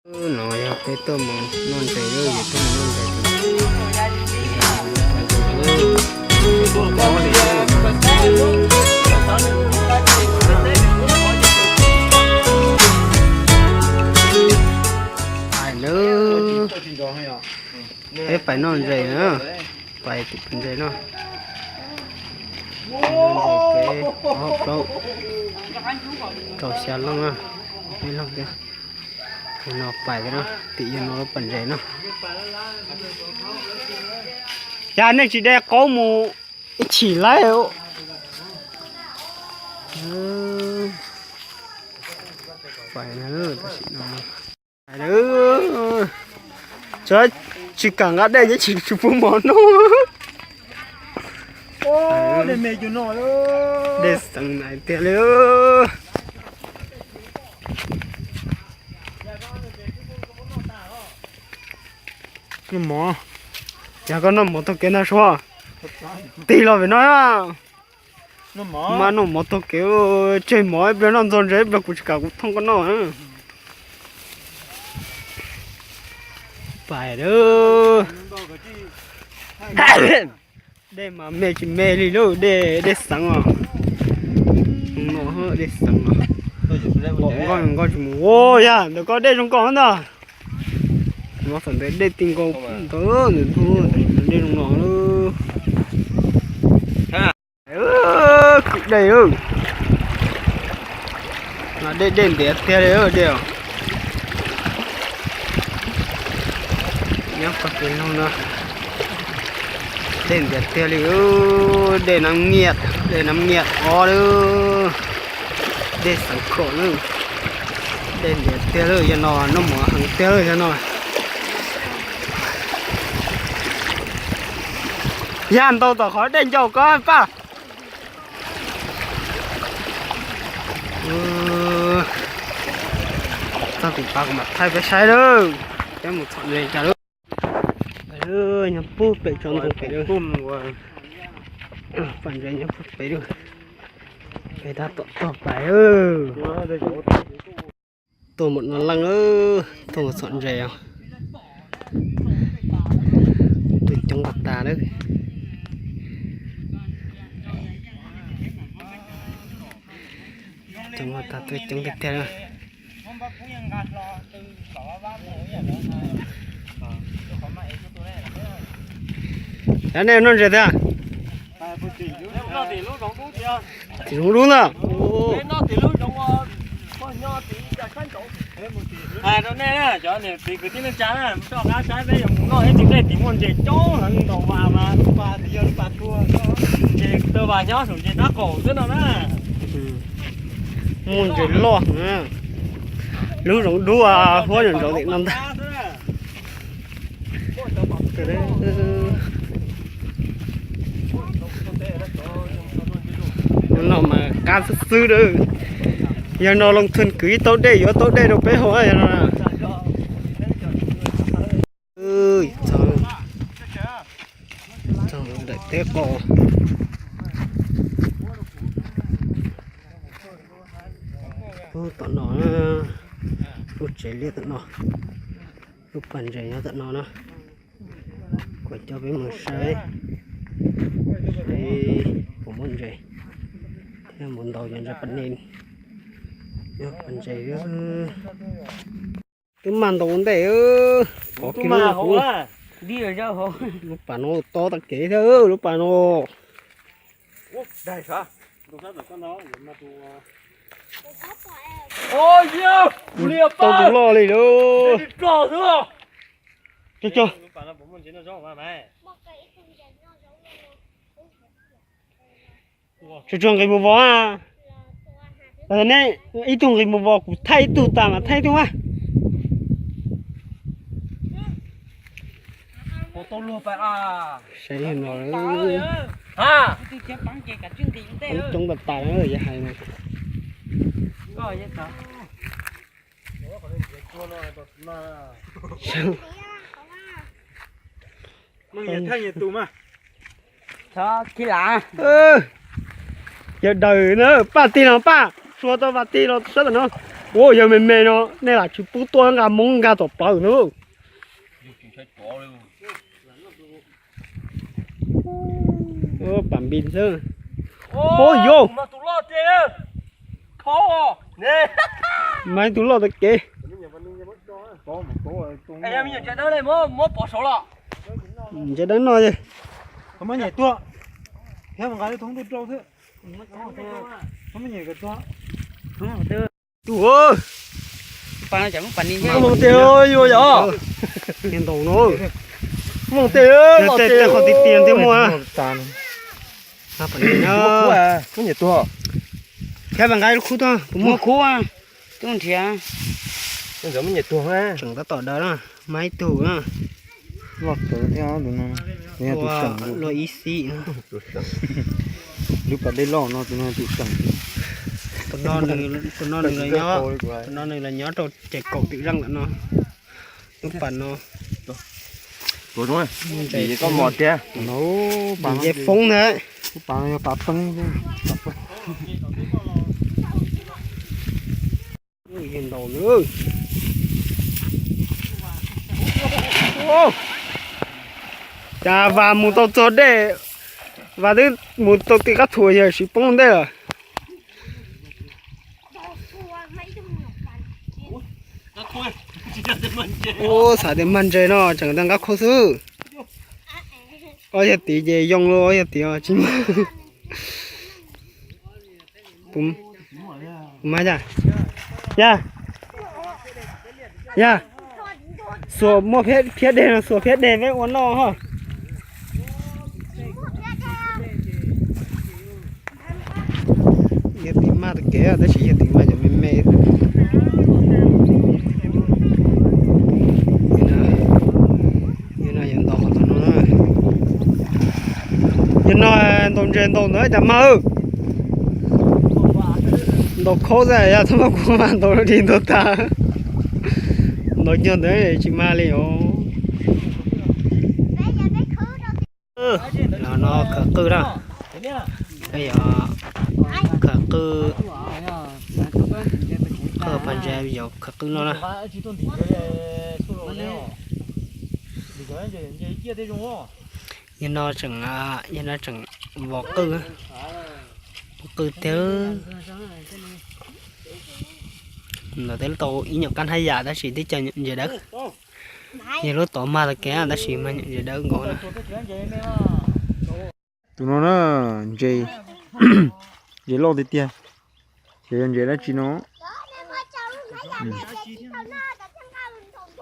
No yog peb tuaj mus noj ntses, yog tuaj mus noj ntses. Pais na, peb pais noj ntses na, pais tim pais ntses no. Peb ob plaub rau xya leej na, peb leej thiab. No pais na, tim yog no lub pas ntses no. Cas nej tsis de qaub mus ib chim laib? Pais tam sim no. Tsis kam nqa dej ces tsis tsis pub mov noj. Dej xeev na tiag li. Noj mov, yog koj noj mov taug kev ntag Suav. Tig los pem no. Mas noj mov taug kev, tseg mov ib pliag noj ntxuag ntses ib pliag kuv tsis kam kuv thooj koj noj. Pais, dej mas me tsis me li lauj, dej dej xeev os. No dej xeev os. Pom nkoj nkoj tsis mus ua yam ntawm koj dej zoo nkauj ntag. No thaum ntawd dej ti nkaus ntawd, ntawd dej zoo no. Kwm dej, no dej dej ntiav tiag li dej os. Nyob qhov kev no, dej ntiav tiag li, dej Nab Nyiaj, dej Nab Nyiaj ob lawm, dej Xeev Khuam lawm, dej ntiav tiag lawm, yog no noj mov heev tiag lawm yog no. Yog ntau tom qhov dej ncauj ko paj. Txog tim pas kuv mam thaij peb saib lawm, peb mus txhom ntses cas lawm. Nyob puag pem tsob ntoo pem lawm, pas ntses nyob puag pem lawm, peb tab tom tog pais. Tuaj npaum no leej, tuaj mus txhom ntses os. Tuaj coob tas tas lawm. Coob tas, tuaj coob tiag tiag. Cov nej noj ntses tiag? Tim zoov dub ntag. Hais rau nej na, cov niam txiv kwv tij neej tsa na, mus rau qab saib peb yuav mus noj ib tug dej tim muaj ntses coob heev ntaus vas mas, ntses tau vas nyob saum ntses tab qaum xwb no na. Muaj ntses loj, lub zoov dub huab nyob ntawm no ntag. No mas qab xwb xwb lawm. Yog no loo thwj kwv ib taub dej yuav taub dej rau peb haus yog no. Txog ntawm teb qos. Tom no, lub tsev liaj tom no, lub pas ntses nyob tom no na. Kuv coj peb mus saib, saib puas muaj ntses thiab mus ntaus cov ntses pas ne, nyob pas ntses. Twb mag ntaus ua ntej, pov kiag lub, lub pas no tob tag kev thiab lub pas no. Tau tus loj li lawm. Cog, cog. Tsuag tsuag nqis mus vos. Neb ib tug nqis mus vos, kuv thaij ib tug tas mas thaij ib tug a. Saib no, coob coob tas tas yog hais no. Yawg daws na, paj tig los paj, sua tau vas tig los sab tom no. Ua yawg me me no nej lam tsis pub tuaj nqa Hmoob nkag tom plawv no. Pam npis xwb. Ua yau. Mas tus loj tag kev. Ntshe dab no. Tus, mus tes yuav yog. Mus tes, tej qhov tiag tiag thiaj muaj. Khiav vas nqa lub khub tuaj, kuv muaj khub, twb nrhiav. Tseem tab tom daws na, mas ib tug na. Loj tawv thiab tus no, yog tus seem, loj ib xib. Lub pas dej loj no tus no tus seem. Tus no nws, tus no nws los nyob rau ces kaum twm zeej lawm no. Lub pas no. Koj mos tiag. Nws yog foob ntag. Lub pas no yog pas peeb. Cas Vas mus tau txog dej, Vas twb mus tau tim qab thuas yawg siv poob ntej lawm. Xav tias mag ntses no tseem tau nqaj khuab xwb. Ob yawg tid ces yoo li ob yawg tid tsis mag. Mas yog, yog, yog, xuas muaj phiab deg no, xuas phiab deg peb ua noj ho. Yawg tid mag tau kev tab sis yawg tid mag cov me me. Yawg no yawg ntaus qhov tom no na. Yawg no ntaus ntses ntaus ntawd cas mag. Ntaus khaub xwb, yog txhob muab kuv mag ntaus li ntaus tas. Ntaus nyuag ntawd tsis mag li os. No no khawv qwj na. Yog khawv qwj, qwj pas ntses yog khawv qwj no na. Yog no tseem, yog no tseem vov qwj, vov qwj tiag. Ntawd twb tau ib nyuag kab hnab yam tab sis twb cog ntses dawb. Yog lub tod mag tau kev tab sis mag nyuam ntses dawb nkaus na. Tus no na, ntses, ntses loj tiag tiag. Ces yog ntses dab tsi no?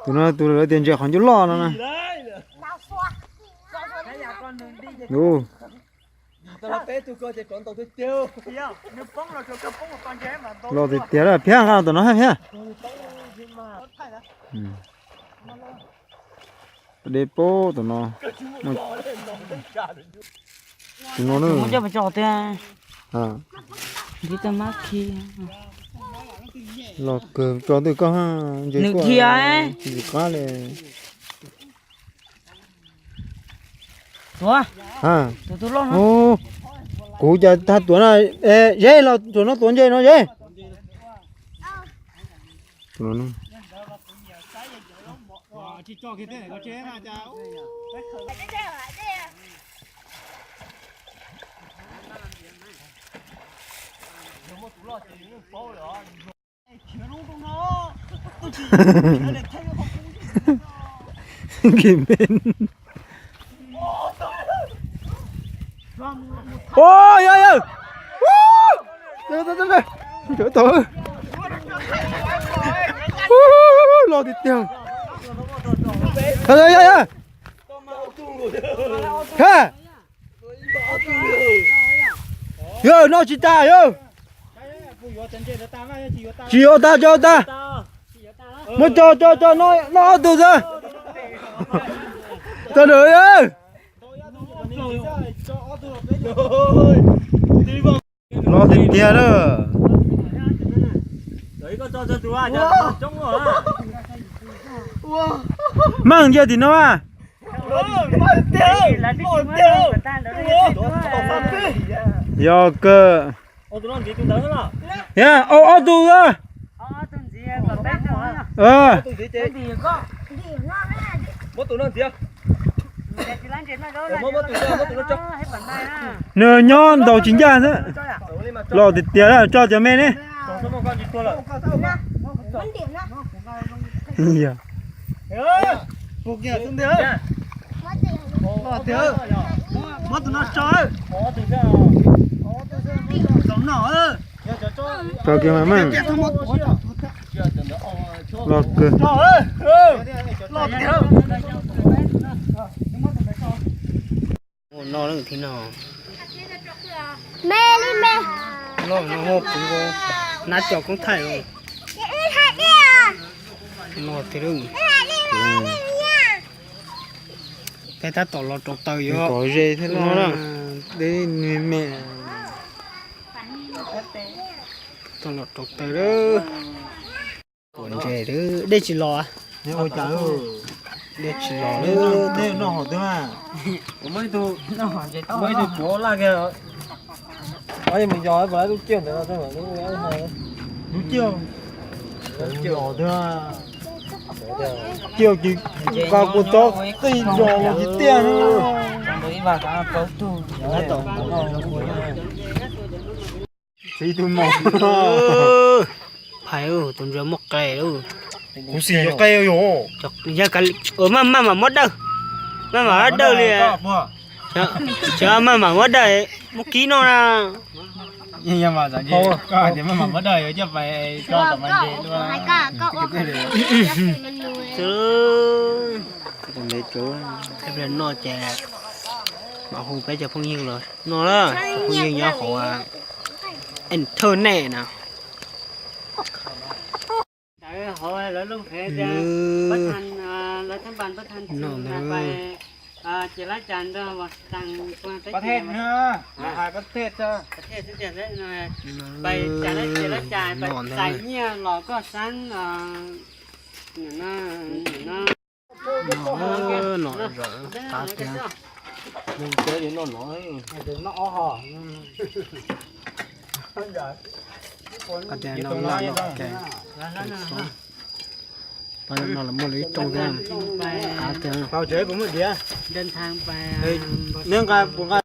Tus no tus lawv tias ntses qhov ncauj loj no na. Loj tiag tiag, phiab nqa tom no hab phiab. Dej pab tom no. Tus no na. Los kawg tso twj koj, ntses kuj tsis qab li. Kuv cas tag tuav no, Zeb los tsuas no tuav ntses no Zeb. Yog, yog. Loj tiag tiag. Yog, yog. Yog, noj tsis tas yog. Tsis yuav tag, tsis yuav tag. Muab tso, tso, tso, noj ob tug xwb. Tso lawm. Loj tiag tiag lawm. Meej cia tim no a. Yog kawg. Yog, ob tug a. Nws nyob ntaus tsis ncaj xwb. Los tiag tiag tso cov me ne. Tso kiag mas meej. Los kawg. No thiab no. Me li me. Loj no muaj puv nab cov koob thaij no thiab. Peb tab tom los rau taws yuav kom ze thiab no. Dej me me. Tab tom los rau taws lawm. Pom ntses lawm, dej tsis los. Dej tsis los lawm. Muaj ib tug puav laj kiag. Mus yos lub ciaj ntawd, lub ciaj, ciaj ces nqa kua txob qij zos los tsis tiaj. Txiv tus mos. Phais, tus ntsuag muaj qe. Kuv xis yuav qe yog. Maj mam muab dawj, maj mam muab dawj li. Maj mam muab dawj, muab kib noj na. Maj mam muab dawj coj pais. No ces mam hu peb cov phooj ywg los no, cov phooj ywg nyob hauv internet na. No, no, no, qav tiag. Qav tiag no, no, no, no los muaj li ib rooj thiab. Qav tiag. Neb nqa, puas nqa?